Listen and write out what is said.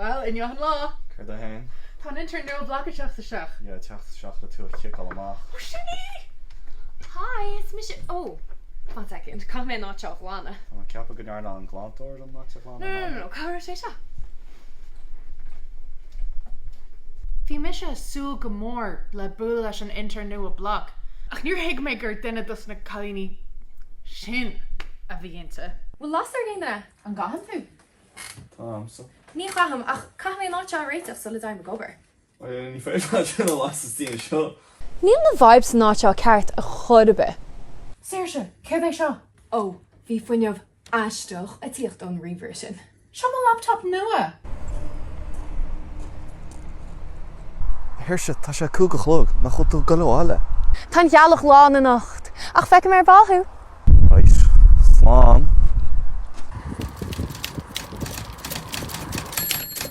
Bhuel, inniu an lá! Céard é fhéin? Tá an intern nua Bloc ag teacht isteach. Yeah, teacht isteach le tú a chiceáil amach. Ó, sin í! Hi, is mise, oh, one second, caithfidh mé an áit seo a ghlanadh. Tá mé ag ceapadh go ndearna an glantóir an áit a ghlanadh No, no, no, no, cá raibh sé seo? Bhí mise ag súil go mór le bualadh leis an intern nua Bloc, ach níor thuig mé gur duine dos na cailíní sin a bhí inti. Bhfuil lasair ag aon duine? An gcaitheann tú? Táimse. Ní chaithim, ach caithfidh mé an áit seo a réiteach sula dtéim ag obair. Ní féidir leat tine a lasadh istigh anseo. Níl na vibes san áit seo ceart ar chor ar bith. Saoirse, céard é seo? Ó, bhí fuinneamh aisteach ag tíocht ón ríomhaire sin. Seo mo laptop nua! A Shaoirse, tá sé 5 a chlog, nach bhfuil tú ag dul abhaile? Tá an ghealach lán anocht, ach feicfidh mé ar ball thú. Right, slán.